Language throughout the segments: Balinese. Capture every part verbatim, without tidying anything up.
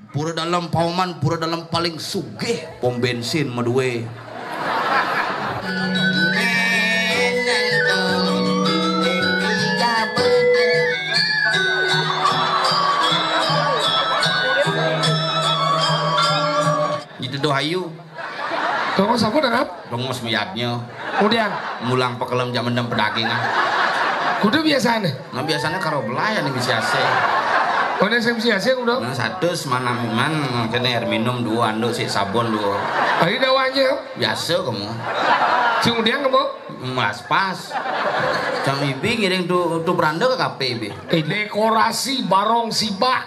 Pura Dalem Pauman, Pura Dalem paling sugih, pom bensin madué. Dituduh ayu. Tongos aku dangap. Tongos miadnya. Kemudian. Mulang pekelem jam enam pedagingan. Kudu biasanya. Nah, biasanya karo belayan yang misi asing. Mana yang misi asing udah? Nah, satu semana man kena air minum dua, anduk si sabun dua. Tadi dawanya. Biasa kamu. Kemudian kamu? Mas pas. Jam ibi ngiring tu tu beranda ke kafe ibi. Eh, dekorasi barong sibak.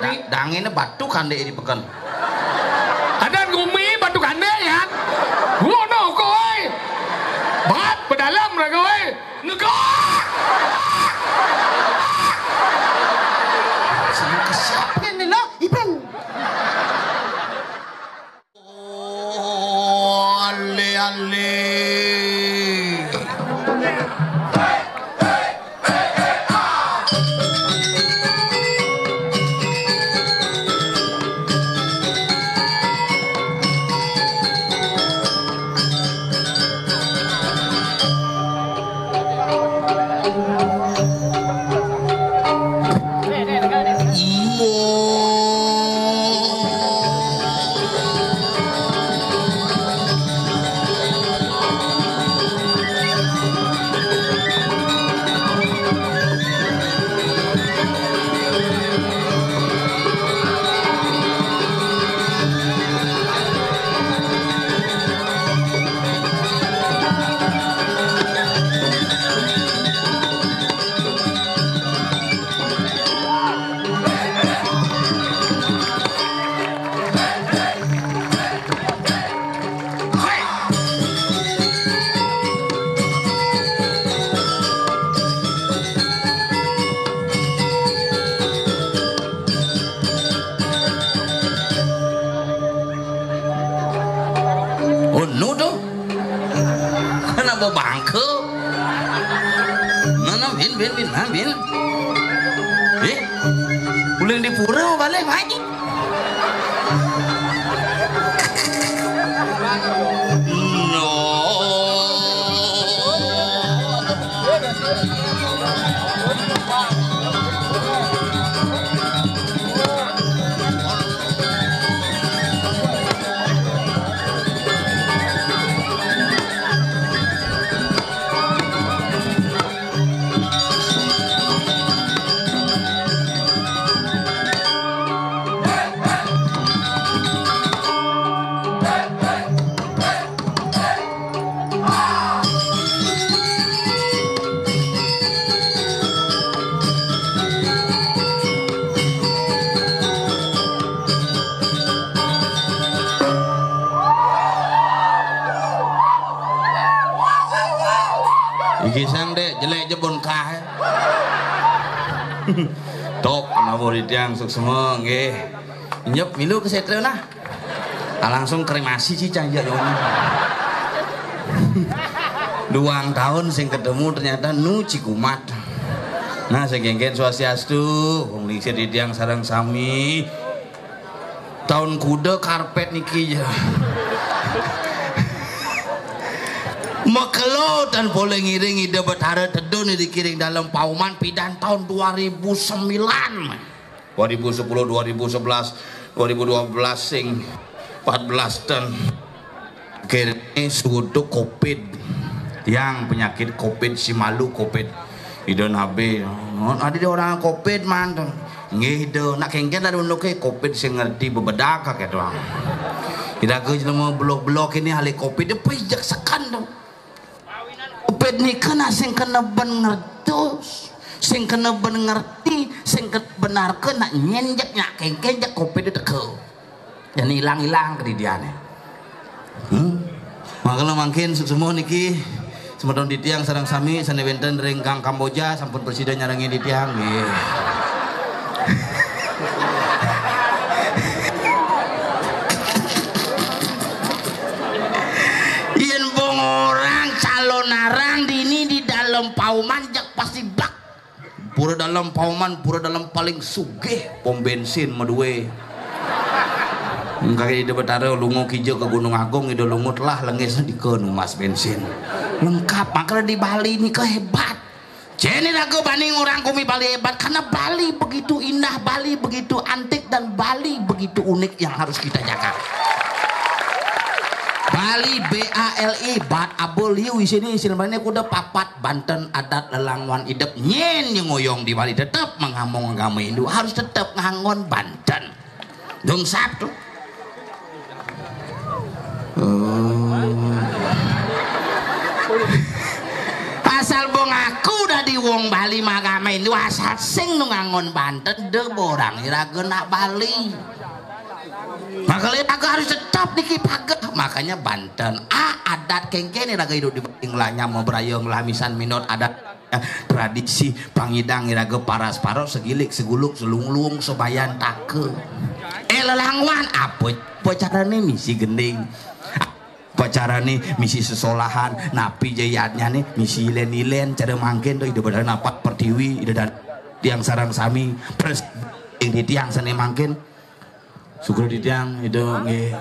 Da-, dangene batu kande di peken. Ada gumi batu kande ya. Wono kowe. Bat bedalam lah kowe. Negak. Sama ke siapa ini lo? Iban. Oh, ale, ale. Oh, nu tuh. Kenapa bangke? Mana bin, bin, bin, mana bin? Eh, uling di pura balik, Pak. No. Iki sang, Dek, jelek jebon kah. Tok, nawur tiang suksma nggih. Nyep milu ke setra nah. Ah, langsung kremasi sih cang jaya nyong. Duang tahun sing ketemu ternyata nu cikumat. Nah, sing kéngkén swastiastu, wong lingsir tiang sareng sami. Taun kuda karpet niki ya. Makelo tan polih ngiring Ida Betara Teduh niki ring Dalem Pauman pidan taun dua ribu sembilan. Dua ribu sepuluh, dua ribu sebelas, dua ribu dua belas sing empat belas ten. Akhirnya sudu covid. Yang penyakit covid si malu covid. Ida nabe. Ada di orang covid man tu. Nggih ida nak kéngkén ada unduké covid sing ngerti bebedak kaké doang. Ida ke jelema belok-belok ini ahli covid dia pijak sekan tu. Covid nika nak sing kena ben ngertos, sing kena ben ngerti, sing kena benarke nak nyenjek nyak kéngkén jak covid teka. Jani ilang-ilang kedidiané. Hmm? Makala mangkin su-, semua niki semeton titiang sareng sami sané wénten ring Gang Kamboja sampun prasida nyarengin titiang nggih. Yén pengorang calon arang dini di Dalem Pauman jak pasti bak. Pura Dalem pauman pura dalem paling sugih pom bensin madué. Engké Ida Betara lunga kija ka Gunung Agung, Ida lunga telah lengis dika numbas bensin. Lengkap, makanya di Bali nika hebat. Jani raga bani orang kumi Bali hebat karena Bali begitu indah, Bali begitu antik, dan Bali begitu unik yang harus kita jaga. Bali, B A L I, bat abul liu isini, isini mana kuda papat, Banten, adat, lelangwan, idep, nyen yang ngoyong di Bali tetap mengamong agama Hindu, harus tetap ngangon Banten. Dong sap tuh. Oh. Asal bong aku udah di wong Bali magama Hindu, asal sing nu ngangon Banten, de borang iraga nak Bali. Makanya iraga harus tetap niki pageh. Makanya Banten, ah, adat kengkene iraga hidup di Bali, ngelah nyama beraya, ngelah misan minot adat, tradisi pangidang iraga paras-paros, segilik, seguluk, selunglung, sebayan, take. Eh, lelangwan, apa, apa carane misi gending? Apa carane misi sesolahan? Napi jayatnyane misi ilen-ilen? Cara mangkin tuh, Ida Betara napak pertiwi, Ida Dane tiang sareng sami, pres ing tiang sane mangkin. Sugra titiang, Ida, nggih.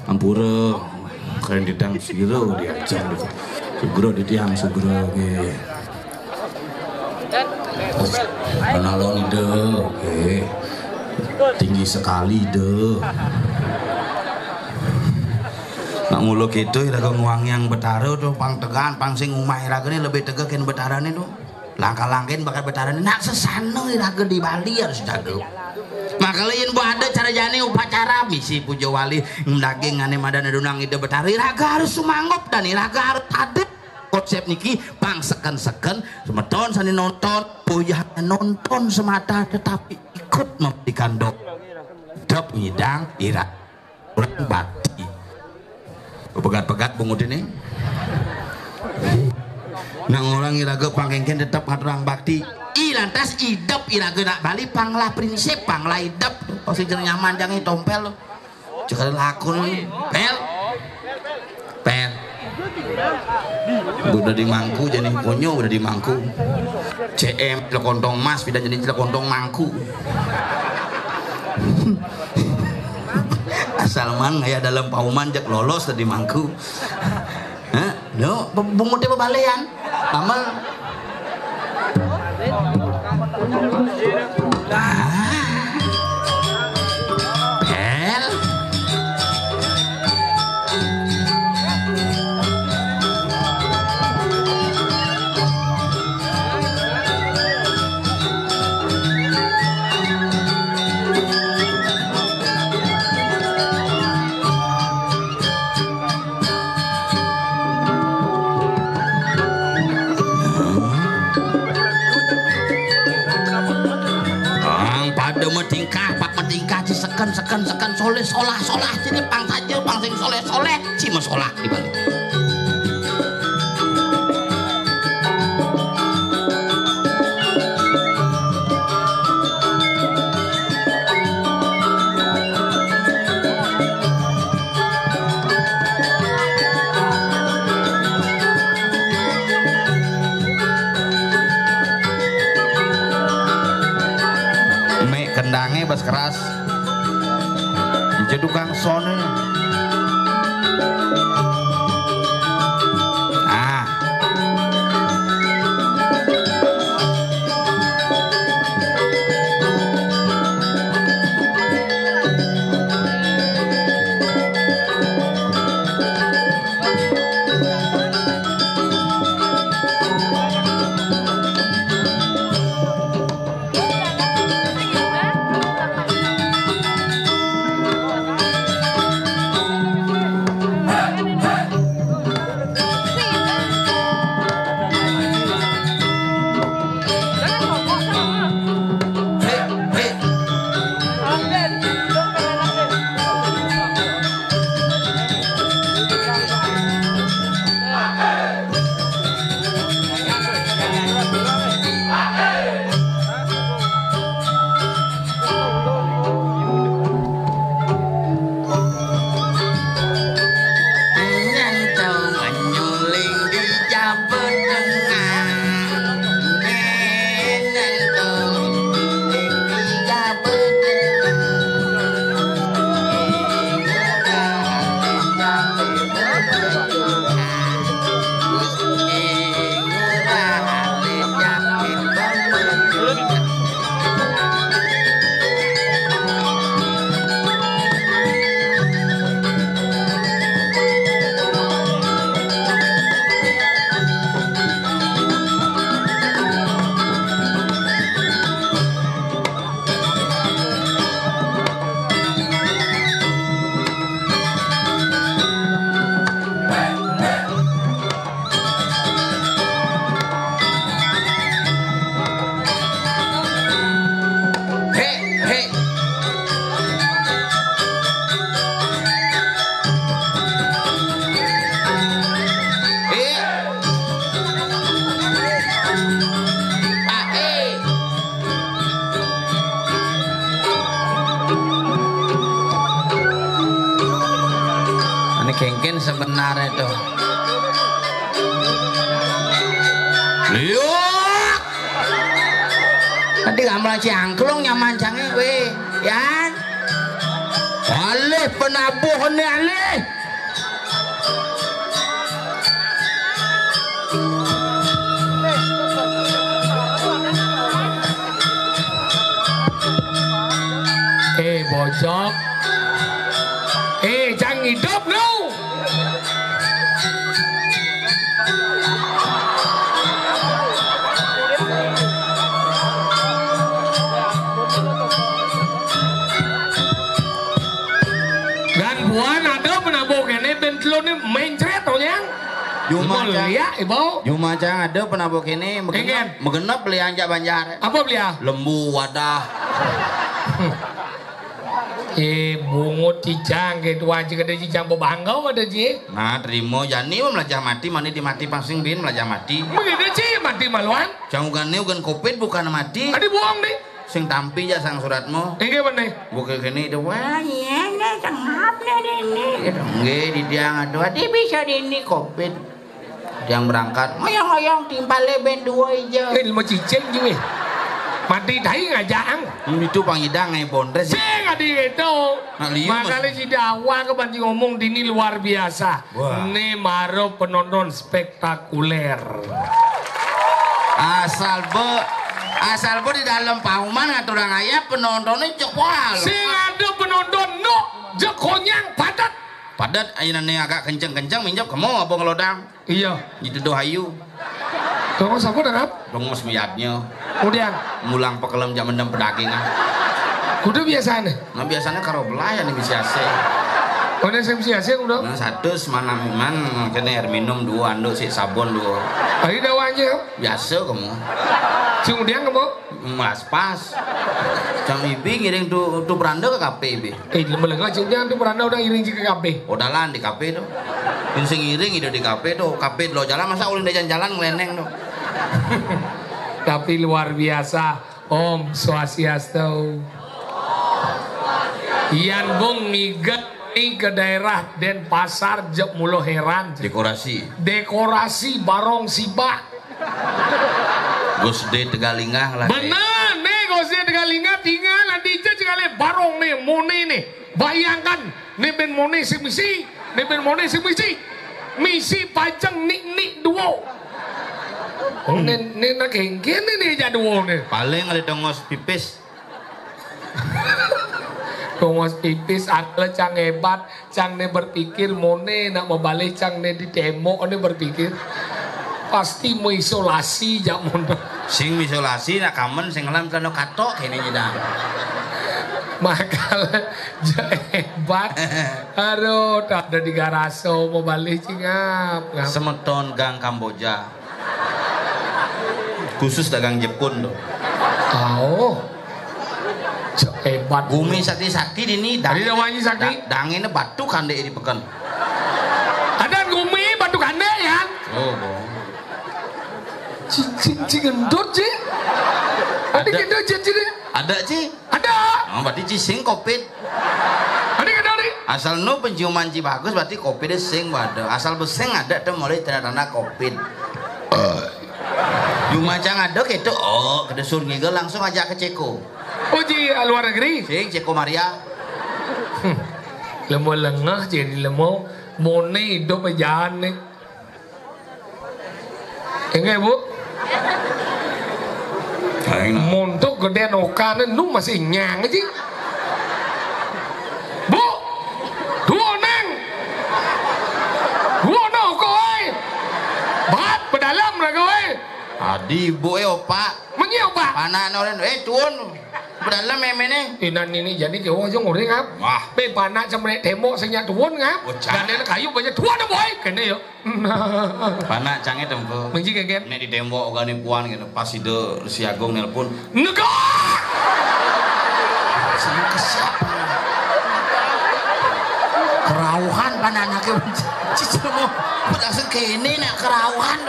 Ampura. Kalian titiang sira diajeng. Sugra titiang, sugra, nggih. Analon, Ida, nggih. Tinggi sekali, Ida. Nak mula kita iraga ngwangiang Betara tuh, pang tegaan, pang sing umah iragane lebih tegak ken Betarane tuh. Langkah-langkahin bakal Betarane, nak sesana iraga di Bali harus jaga. Makanya yen mbok ada cara jani upacara, misi puja wali, daging ngane madan adunang Ida Betara, iraga harus sumanggup dan iraga harus hadir. Konsep niki pang seken-seken, semeton sane nonton, puyah nonton semata, tetapi ikut memberikan doa. Dep ngidang ira. Orang bakti. Pegat-pegat bungut ini. Nang orang iraga pangkengken tetep ngaturang bakti. I lantas idep iraga nak Bali panglah prinsip, panglah idep. Oh, sing jeneng nyaman jangan tompel. Cekal lakun pel. Pel. Udah di mangku, jadi konyo udah di mangku. C M lekontong mas, pindah jadi lekontong mangku. Asal man ngaya dalam pauman, jak lolos tadi mangku. Hah? No, bungutnya bebalean. Pamal. Ah. Pel. Ang pada matingkah, pak matingkah, ci seken, seken, seken, soleh, solah, solah, sini pang saja, pang sing soleh, soleh, ci masolah di balik. Mek kendange bas keras. Ijo tukang sone. Ah. Kéngkén sebenarnya tuh. Liuk. Tadi gamelan cangklung nyaman cangé wé. Yan. Alih penabuh né alih. Eh, bojok. Eh, cang idup lu. Gan buan ada penabuh kéné bén teluné mencret to, Yang. Juma cang. Liak, Ibu. Juma cang ada penabuh kéné, magenep, magenep beli anjak banjar. Apa beli, ah? Lembu wadah. Eh, bungut cicang, gitu aja, kada cicang bebangga, kada, Ji. Nah, terima, jani melajah mati, mani di mati pang sing bin melajah mati. Begitu, Ji, mati maluan. Cang ugan né ugan covid bukan mati. Adi buang, nih. Sing tampi ja sang suratmu. Inggih, bener. Buka kéné itu, wah, iya, iya, cengap nih ini. Gitu. Nggih, di tiang aduh, adi bisa di ini covid. Tiang berangkat, ngoyong-ngoyong timpalé bén dua ija. Eh, lima cicing juga. Mati tai ngajak ang. Hmm, itu pangidang ai bondres. Sing adi itu. Nah, liu. Makanya si Dawa ke banci ngomong dini luar biasa. Wah. Né mara penonton spektakuler. Asal be, asal be di dalam pauman ngaturang ayah penontonnya cek wal. Sing ada penonton nu jek konyang padat. Padat ayeuna né agak kenceng-kenceng minjep kemo apa ngelodang. Iya. Dituduh ayu. Tongos apa dah, Kap? Tongos miadnya. Kemudian? Mulang pekelem jam enam pedagingan. Kudu biasanya. Nah, biasanya karo belah ya nih misi A C. Oh, ini saya misi A C udah. Nah, satu semana man kena air minum dua ando si sabun dua. Tadi dawanya. Biasa kamu. Kemudian kamu? Mas pas. Cang ibi ngiring tu tu beranda ke kafe ibi. Eh, lama lagi cing jangan tu beranda udah iring cing ke kafe. Udah lah di kafe tu. Sing iring itu di kafe tu. Kafe lo jalan masa ulin jalan-jalan ngeleneng tu. Tapi luar biasa. Om Swastiastu. Yan Bung ngiget ni ke daerah Denpasar jek mulo heran. Dekorasi. Dekorasi barong sibak. Gus D Tegalingah lah. Bener, nih Gus D Tegalingah tinggal nanti aja sekali barong nih, mone nih. Bayangkan, nih ben mone si misi, nih ben mone si misi. Misi pajeng nik-nik duo. Oh, nih, nih nak kengken nih, nih aja duo nih. Paling ada tongos pipis. Tongos pipis, ada cang hebat, cang ne berpikir, mone nak mabalih cang ne di tembok ne berpikir. Pasti mau isolasi jak mono. Sing isolasi nak kamen sing lam kena katok ini nyidang. Makal jak hebat. Aduh, tak ada di garaso mabalih cingap. Semeton Gang Kamboja. Khusus dagang Jepun tuh. Oh. Cek hebat. Gumi sakti-sakti dini. Tadi dah wangi sakti. Da-, dangin batu kandek di peken. Ada gumi batu kandek ya? Oh, boh. Cing, cing, cing gendut, Ci. Tadi ada. Gendut, Ci, Ci, deh. Ada, Ci. Ada. Oh, berarti Ci sing covid. Ada, ada, ada. Asal nu penciuman Ci bagus, berarti covid sing waduh. Asal besing ada tuh mulai tanda-tanda covid. Cuma cang ada gitu, oh, kedesur ngigel langsung aja ke Ceko. Oh, Ci, luar negeri? Sing, Ceko Maria. Lemo lengah jadi lemo, mone hidup aja nih. Enggak, Bu? Aing. Montok gedé nokane nu masih nyang aja. Bu, duo nang. Duo no kowe. Bat bedalam lah kowe. Adi ibu eh opa. Menyi opa. Panak noren eh tuun. Bedalam memene. Inan ini jadi kewo aja ngoreng ap. Wah. Pe panak cemrek tembok sing nyak tuun ngap. Oh, cah. Dan kayu banyak tuun boy. Kene yo. Panak cangé tempo. Menji kengken. Nek di tembok ogane puan gitu, pas ide Resi Agung nelpon. Negak! Sama ke siapa? Kerauhan panak anaknya. Cici mau langsung kene nak kerauhan.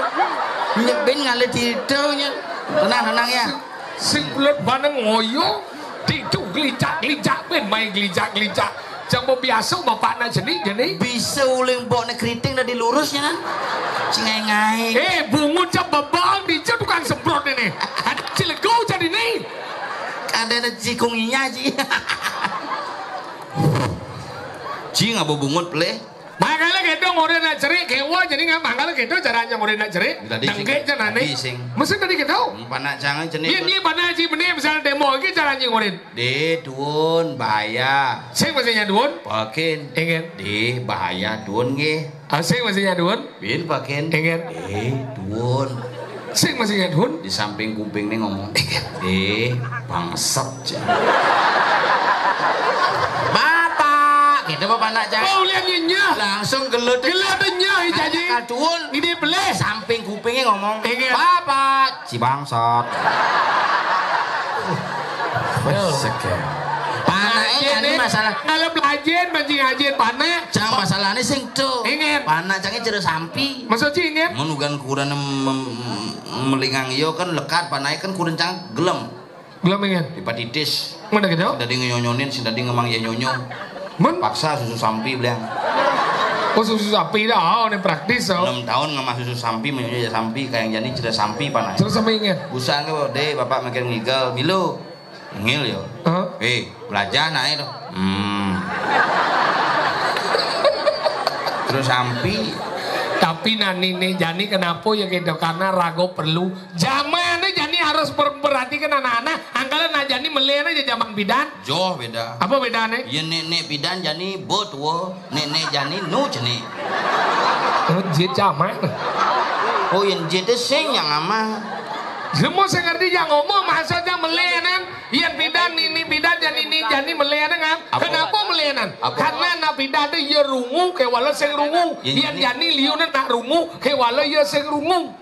Nyebin ngalir di itu nya. Tenang, tenang ya. Sing kulit baneng ngoyo, ditu gelicak-gelicak, ben main gelicak-gelicak. Cang mau biasa bapak nak jenik jenik. Bisa uling bok nek keriting dadi lurus ya kan? Cingai-ngai. Eh, bungut cang babang di tukang semprot ini. Ada cilego jadi nih. Ada ada cikung inya ji. Ji ngapa bungut pelih? Mangkala kita ngurin nak cerik kewa jadi nggak mangkala kita caranya ngurin nak cerik. Tadi sing- Tengke janane. Tadi sing. Mesti tadi kita. Hmm, panak jangan jenik. Iya, iya, panak ji benih misalnya demo lagi caranya ngurin. Di duun bahaya. Sing maksudnya duun? Pakin. Ingin. Di bahaya duun nggih. Ah, sing maksudnya duun? Bin pakin. Ingin. Di duun. Sing maksudnya duun? Di samping kuping nih ngomong. Ingin. Di bangsat. Bapak, gitu bapak nak cak. Oh, lihat nyenyah. Langsung gelut. Gelut nyenyah, jadi. Duun. Ini beleh. Samping kupingnya ngomong. Ingin. Bapak. Si bangsat. Wes, seger. Panak ini masalah. Kalau belajar mancing aja panak. Cang masalahnya sing tuh. Ingin. Panak cangnya cerita sampi. Maksudnya ingin. Menugan kurang melingang iyo kan lekat panai kan kurang cang gelem. Gelem ingin. Hepatitis. Mana gitu? Tadi ngenyonyonin, si tadi ngemang ya nyonyo. Men? Paksa susu sampi bilang. Oh, susu sapi dah, oh, ini praktis oh. Enam tahun ngemah susu sampi, menyonyo ya sampi, kayak jadi cerita sampi panas. Terus sampai ingin. Busa enggak deh, bapak makin ngigel, milu. Ngil yo. Hah? Eh, belajar naik tuh. Hmm. Terus sampi. Tapi nani nih jani kenapa ya gitu? Karena rago perlu. Zaman nih jani harus perhatikan anak-anak. Angkala nah jani melena aja zaman bidan. Joh beda. Apa bedanya? Ya nek-nek pidan jani bo tuo, nek-nek jani nu cenik. Oh, jit camat. Oh, yang jit itu sing yang ama. Semua saya ngerti yang ngomong maksudnya melenan. Yang pidan ini pidan jani ini jani melenan kan? Apa? Kenapa melenan? Apa? Karena na pidan itu ya rungu ke wala sing rungu. Ya, yang jani liu nak rungu ke wala ya sing rungu.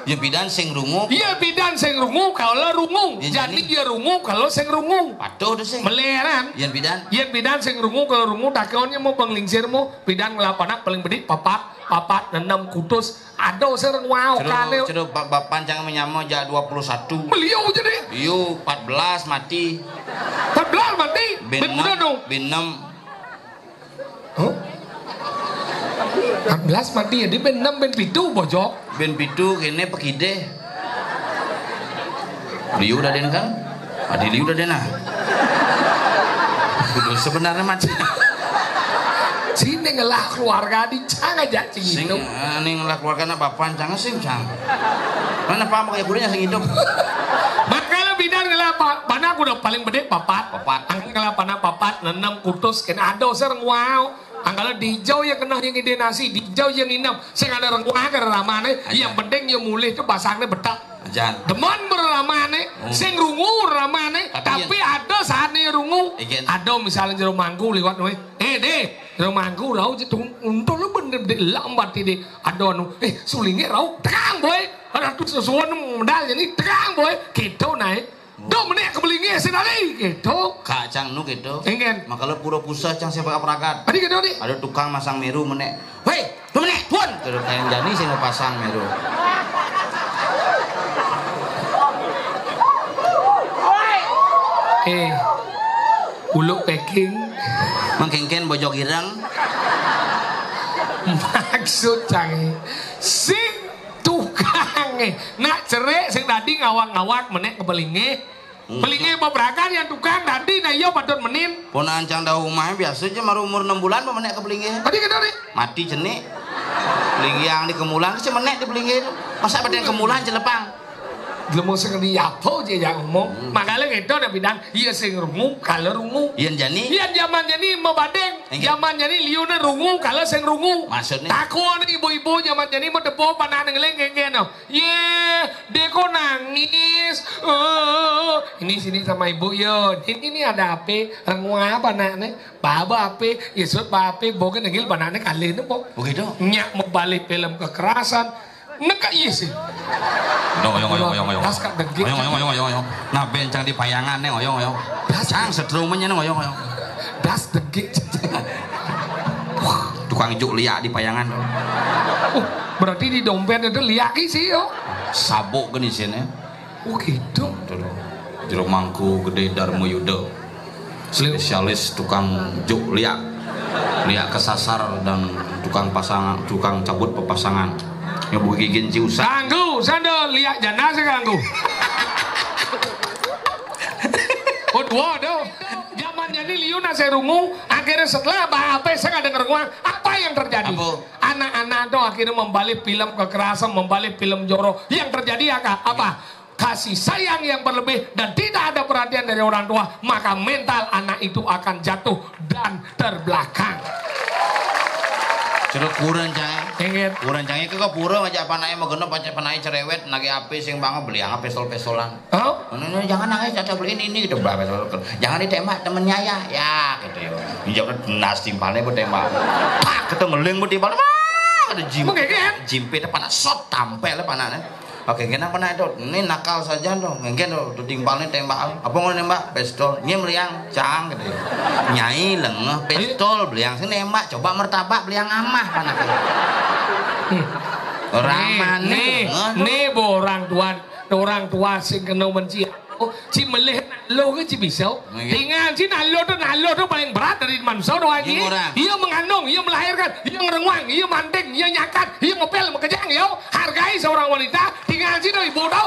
Ya bidan sing rungu. Ya bidan sing rungu kalau rungu. Ya, jadi ya rungu kalau sing rungu. Patuh tuh sing. Meleran. Ya bidan. Ya bidan sing rungu kalau rungu takonnya mau penglingsir mau bidan ngelapanak paling bedik papat papat enam kutus. Ada sing wow kali. Coba bapak jangan menyama jak dua puluh satu. Beliau jadi. Iyo empat belas mati. Empat belas mati. Bin enam. Bin enam. Huh? Empat belas mati ya, dia ben enam ben pitu bojok. Ben pitu kene pekide. Liu udah den kan? Adi liu udah den ah. Kudu sebenarnya macam. Sini ngelah keluarga di cang aja cing sing itu. Ini ngelah keluarga nak papan cang sing cang. Mana paham kayak kuliah sing hidup. Makanya bidan ngelah apa? Mana aku udah paling gede papat. Papat. Angkat ngelah panak papat, nenem kutus kena ada usah renguau. Angkala dijau ya kena yang ide nasi, dijau yang inam. Sing ada renguah ke ramane, yang penting yang mulih tu pasangnya betak. Jan. Demen berramane, hmm. Sing rungu ramane, tapi, tapi ada saatnya rungu. Ada misalnya jero mangku liwat we. Eh deh, jero mangku rau je tung untul lu bener de lambat ide. Ada anu, eh sulinge rau terang boy. Ada tu sesuatu medal jadi terang boy. Kita naik. Duh menek kebelinge sing tadi gitu. Kacang nu gitu. Ingen. Maka lo pura pusah cang siapa aparakat. Tadi gitu nih. Ada tukang masang meru menek. Weh, lu menek, tuan. Terus kayak jani sing pasang meru. Eh, uluk packing. Mengkengken bojok ireng. Maksud cang sing tukang eh. Nak cerik sing tadi ngawak-ngawak menek kebelinge. Belinge bebrakan yang tukang tadi nah iyo patut menin. Ponakan cang dah umah biasa aja maru umur enam bulan pemenek ke belinge. Tadi kita nih. Mati cenik. Belinge yang di kemulan ke cemenek di belinge itu. Masa badan kemulan celepang. Gelemo sing di apa aja yang ngomong. Hmm. Makanya gitu ada bidan iya sing rungu kalau rungu. Iya jani. Iya zaman jani mebadeng. Zaman jani liune rungu kalau sing rungu. Maksudnya? Takon ibu-ibu zaman jani mau depo panan ngeleng kengken no. Ye, deko nangis. Eh, ini sini sama ibu yo. Ini, ini ada apa? Renguah apa nak nih? Baba apa? Yesut apa? Boga nengil banane kali ini po. Begitu. Nyak mau balik film kekerasan. Neka iya sih. Dong, oyong, oyong, oyong, oyong. Das kak degik. Oyong, oyong, oyong, oyong, oyong. Nah, bencang di payangan nih, oyong, oyong. Das. Cang setrumenya nih, oyong, oyong. Das degik. Tukang juk liak di payangan. Uh, berarti di dompet itu liak sih yo. Sabuk gini sini. Oh gitu. Jero mangku gede Dharma Yuda. Spesialis tukang juk liak, liak kesasar dan tukang pasang, tukang cabut pepasangan. Yang bugigin ci usah. Kanggo, sando liak jana sing kanggo. Oh, dua tuh. Zaman jadi liu nasi rungu, akhirnya setelah Mbak Ape saya nggak denger uang, apa yang terjadi? Apa? Anak-anak tuh akhirnya membalik film kekerasan, membalik film jorok. Yang terjadi apa? Apa? Kasih sayang yang berlebih dan tidak ada perhatian dari orang tua, maka mental anak itu akan jatuh dan terbelakang. Cuma kurang cang. Ingat. Kurang cang, itu kok pura ngajak panai mau genep, ngajak panai cerewet, nagi api sing banget beli apa pistol-pistolan. Oh? Ini, ini, jangan nangis, ada beli ini, ini gitu, bah, pistol. Jangan ditembak temennya ya, ya gitu ya. Injak nasi balik mau tembak. Tak ketemu ling mau timbal. Wah, ada jim. Mungkin kan? Jimpe depan shot tampil panaknya. Oke, kenapa nak itu? Ini nakal saja tuh. Mungkin tuh, tuh timpal nih tembak. Apa mau nembak? Pistol. Ini meliang, cang gitu ya. Nyai lengeh, pistol beliang sini nembak. Coba mertabak beliang amah panaknya. Orang mana? Nih, nih, nih, bo orang tua, orang tua sing kena benci. Oh, ci melih nalo ke ci bisa. Nggih. Tingan ci nalo tu, nalo tu paling berat dari manusia tu, Haji. Iya, orang. Iya mengandung, iya melahirkan, iya ngerenguang, iya manting, iya nyakat, iya ngepel, mekejang, iya hargai seorang wanita. Tingan ci tu ibu tu.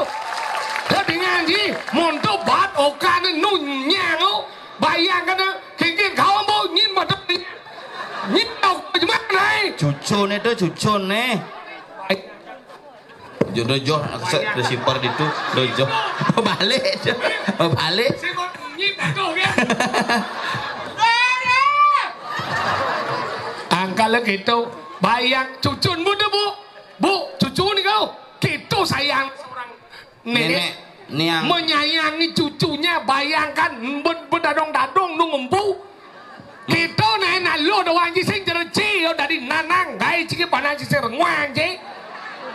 Ya, tingan ci, monto bat okan nunyang tu. Bayangkan tu, kengkeng kau mau nyin mata ni. Nyin tau ke mana ni? Cucu ni tu, cucu ni. Jodoh joh, nak keset receiver ditu, dojoh. Balik, balik. Angkal gitu, bayang cucun bu tu, Bu. Bu, cucu ni kau. Gitu sayang seorang nenek. Nenek, niang. Menyayangi cucunya, bayangkan, ben-, bedadong-dadong nung empu. Kita naen aluh doang ci sing jereci, yo dadi nanang, gae ciki panah ci sing renguang ci.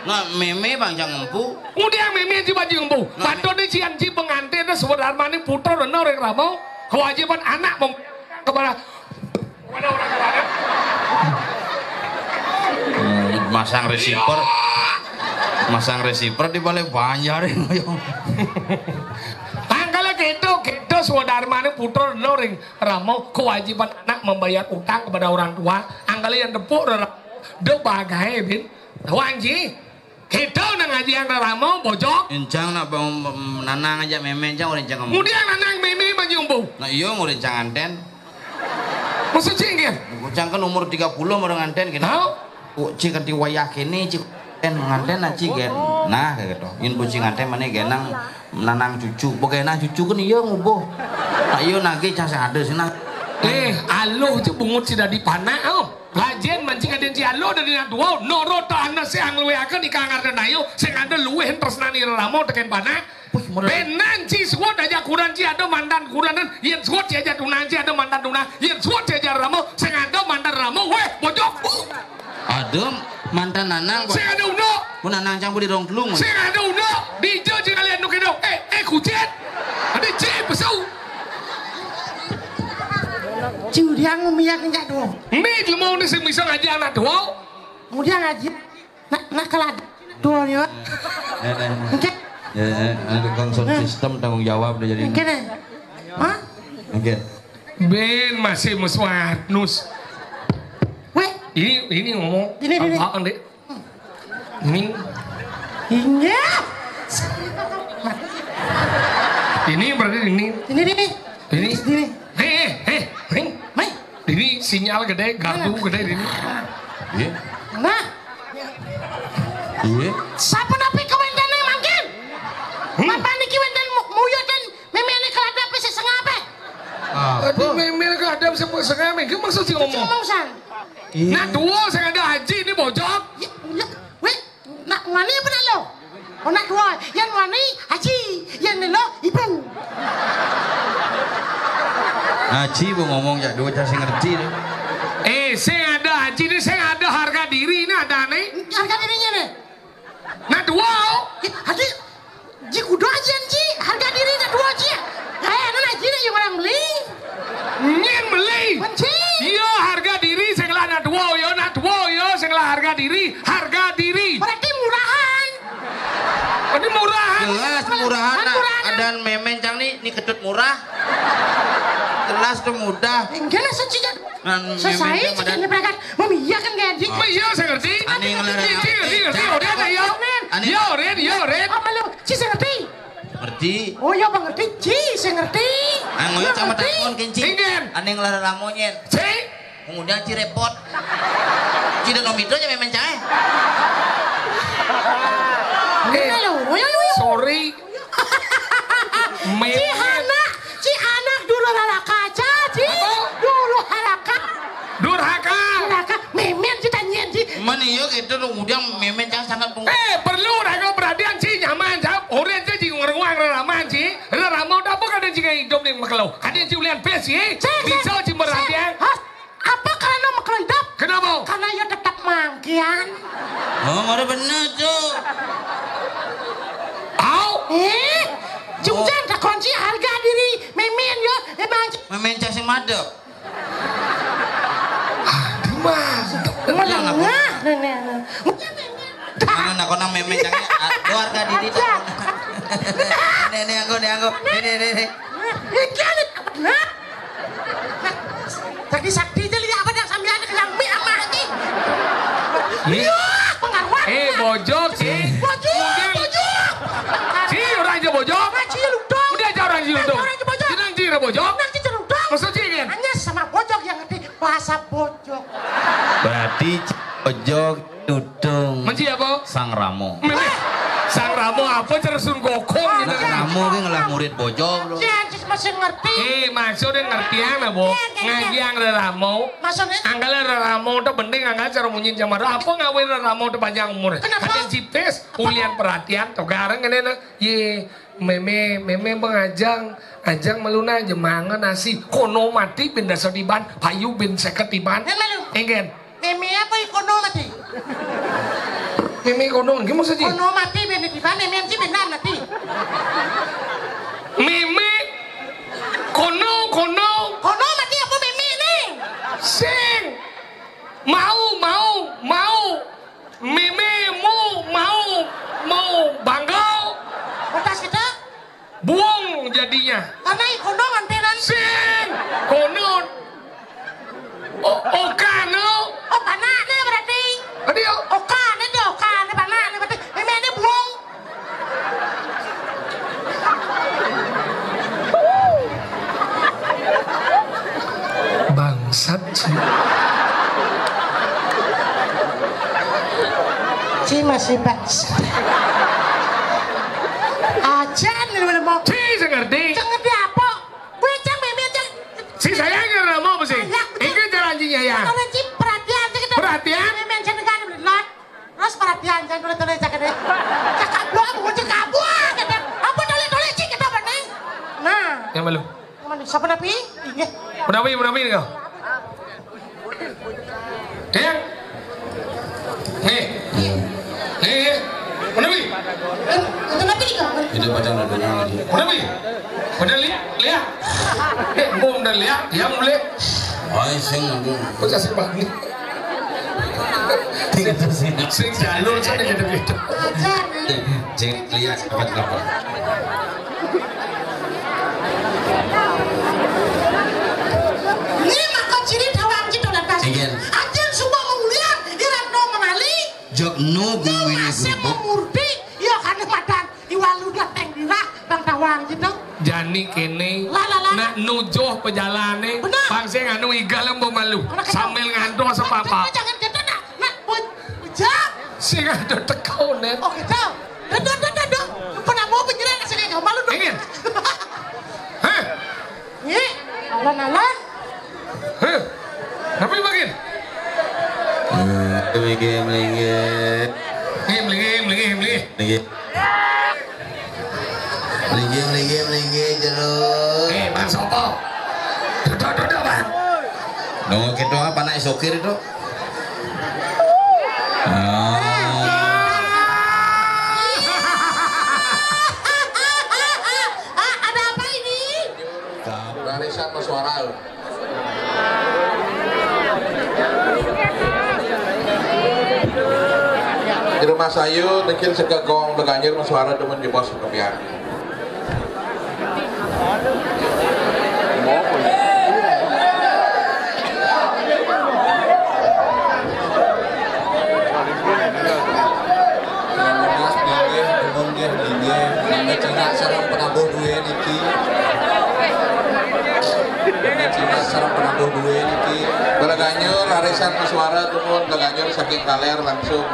Nah, meme bang jang empu. Udah meme ci bajing empu. Nah, patut ni cian ci pengantin, suwedharmane putra rena ring rama. Kewajiban anak mem-, kepada, kepada orang tua. Hmm, masang receiver. Masang receiver di balai banjar. Angkala gitu, gitu suwedharmane putra rena ring rama, kewajiban anak membayar utang kepada orang tua. Angkala yang tepuk rerama, do bagae, bin. Wan ci, kita nang ngajian rerama, bojog. Encang nak bang, nanang aja meme, encang orang encang. Kemudian nanang meme bajing empu. Nah, iya, orang encang nganten. Maksud ci, nggih? Encang kan umur tiga puluh orang nganten, gitu. Tahu? Oh, ci kanti wayah kene, ci nganten, nganten, nah, ci gen. Nah, kayak gitu. Yen bu ci nganten, mana genang nanang cucu. Bu genang cucu kan iya ngubuh. Nah, iya nage cang sing ada sih, nah. Eh, aluh ci bungut ci dadi panak, oh. Lajen mancing aden ci aluh dadi anak tua, noro ta ana sing ngluwihaken ikang arep ayu, sing ada luwih tresnani rerama teken panak. Wih, murah. Benan ci suwud aja kuran ci ada mantan kuranan, yen suwud ci aja tunan ci ada mantan tunan, yen suwud ci aja rama, sing ada mantan rama, weh, bojog. Ada mantan nanang, sing ada unduk. Mun nanang campur di rong telung. Sing ada unduk, dija ci kalian nuk hidup. Eh, eh, kucit. Ada ci pesu. Ci udiang miak enggak tuh. Ini cuma udah sing bisa ngaji anak tua. Udiang ngaji. Nak, nak kalau ada tua ni, Pak. Eh, eh, eh. Engke. Eh, eh, ada kang sound system tanggung jawab dia jadi. Engke deh. Hah? Engke. Ben masih meswat nus. Weh. Ini, ini ngomong. Ini, ini. Apaan, Dek? Ini. Iya. Ini berarti ini. Ini, ini. Ini. Ini. Eh, eh, eh, ini. Mai. Ini sinyal gede, gardu gede ini. Iya. Nah. Iya. Sapa napi kawénténé mangkin? Hmm. Bapak niki wénten mu-, muyuh ten méméné keladap sing sengapé. Apa? Aduh, mémé keladap sing sengapé. Ki maksud sing ngomong. Ngomong san. Iya. Nah, dua sing ada haji ini bojog. Ya, ya, wéh, nak wani apa nak lo? Oh, nak dua, yang wani haji, yang lelo ibu. Haji bu ngomong jak dua cah sing ngerti deh. Eh, sing ada haji ini, sing ada harga diri ini ada nih. Harga dirinya nih. Nah, dua. Eh, haji, ji kudu ajian ji, harga diri nak dua ji. Eh, anu haji nih yang orang beli. Nyén beli. Benci. Iya, harga diri sing lah nak dua ya, nak dua ya, sing lah harga diri, harga diri. Berarti murahan. Berarti murahan. Jelas murahan. Kan nak murahan. Ada mémén cang nih, nih ketut murah. Kelas tuh mudah. Enggak lah, suci kan. Selesai, cik ini berangkat. Mami, iya kan, Gading? Oh. Iya, saya ngerti. Ane ngelarang. Ngerti, ngerti, ngerti. Oren, ayo. Ane. Iya, Oren, iya, Oren. Apa lu? Ci, saya ngerti. Ngerti. Oh, iya, Bang, ngerti. Ci, saya ngerti. Anu, iya, sama ngerti. Takon, kenci. Ingen. Ane ngelarang lamonyen. Ci. Kemudian ci repot. Ci dan Om Ito aja main-main cae. Eh, iya, lo. Oh, iya, iya, iya. Sorry. Ci anak, ci anak dulu rara kaca, ci. Apa? Dulu rara kaca. Durhaka. Durhaka. Memen ci tanyain, ci. Men iya gitu dong, udah memen jangan sangat peng- Eh, perlu raka perhatian, ci, nyaman, jawab. Oren, ci, ci, ngeruang, reraman, ci. Rerama, udah apa kadang ci hidup nih, makelo. Kadang ci ulian pes, ci. Cek, cek. Bisa, ci, perhatian. Cek. Hos. Apa karena makelo hidup? Kenapa? Karena ya tetap mangkian. Oh, ada bener tuh. Au. Eh, jungjan tak kunci harga diri. Memen yo, emang. Memen cacing madu. Aduh, mantap. Menengah, nenek. Mana nak kau nang memen cacing? Ah, do harga diri tak. Nenek aku, nenek aku. Nenek, nenek. Iki ada. Nah. Tadi sakti aja lihat apa dah sambil ada kenyang mi ama iki. Mi? Iya, pengaruh. Eh, bojok, ci. Bojok, bojok. Ci, orang aja bojok. Nah, ci lu dong. Udah aja orang ci lu dong. Orang ci bojok. Jenang ci bojok. Nang ci lu dong. Maksud ci kan? Hanya sama bojok yang ngerti bahasa bojok. Berarti ci bojok. Tudung. Menci apa? Sang Ramo. Memang Sang Ramo apa cara sun kokong gitu kan? Ramo ki ngelah murid bojong lho. Masih ngerti. Eh, maksudnya ngerti apa, Bu? Ngaji yang reramo. Maksudnya? Angkala reramo tuh penting, angkala cara munyin sama apa ngawe reramo tuh panjang umur. Kenapa? Ada cipes, ulian perhatian, tuh gareng ini nah. Ye, meme, meme bang ajang, ajang meluna aja mangan nasi. Kono mati ben dasar tiban, payu ben seket tiban. Enggak. Meme apa ikono mati? Meme kono, gimana sih? Kono mati ben tiban, meme sih ben mati. Meme kono, kono. Kono mati apa meme nih? Sing. Mau, mau, mau. Meme mu mau, mau bangga. Betas kita? Buang jadinya. Karena ikono ngantenan. Sing. Konon. O-, okano. Oh, panaknya berarti. Tadi yo. Okane, dia okane, panaknya berarti. Meme ini buang. Bangsat sih. Ci masih bangsat. Aja nih lu mau. Ci, saya ngerti. Saya ngerti apa? Gue cang meme cang. Si saya nggak mau apa sih? Ini cara anjingnya ya. Kalau ci perhatian sih kita. Perhatian? Meme cang kan belot. Terus perhatian, jangan tulis-tulis, jangan deh. Cakap buah, aku cakap buah, kata. Apa tulis-tulis, cik, kita apa nih? Nah. Yang malu. Yang malu. Siapa napi? Iya. Menawi, menawi kau. Yang? Nih. Iya. Nih. Menawi. Kan, itu napi nih, kau? Itu padang udah dengar lagi. Menawi. Udah lihat, lihat. Eh, gua udah lihat, dia mulai. Oh, sing. Bocah sing banget. Sing jalur sana gitu-gitu. Sing lihat apa apa. Ini maka ciri tawang gitu lah, Pak. Iya. Anjing semua mengulian, irat no mengali. Jok nu gumini gubuk. Murti, ya kan madan. Iwalu dateng dirah, bang tawang gitu. Jani kene. Lah, lah, lah. Nak nujoh pejalane. Bener. Bang sing anu igal yang malu. Sambil ngantuk sepapa. Jangan gitu, nak. Nak, bu-, bujang. Sing ada teko, Nen. Oh, gitu. Duduk, duduk, duduk. Pernah mau penjelasan sini, malu dong. Ingin. Heh. Ih, alon-alon. Heh. Apa yang makin? Eh, melingge, melingge. Melingge, melingge, melingge. Melingge. Melingge, melingge, melingge, jeruk. Eh, Bang Sopo. Duduk, duduk, Bang. Nunggu kita apa, nak sokir itu? Ah. Ah, ada apa ini? Barisan mas suara. Di rumah sayu, mungkin segagong beganyir mas suara demen di bos kepian. Cina sareng penabuh duit niki. Cina sareng penabuh duit niki. Balaganjur, arisan Mas Wara, tumun, Balaganjur saking Kaler langsung.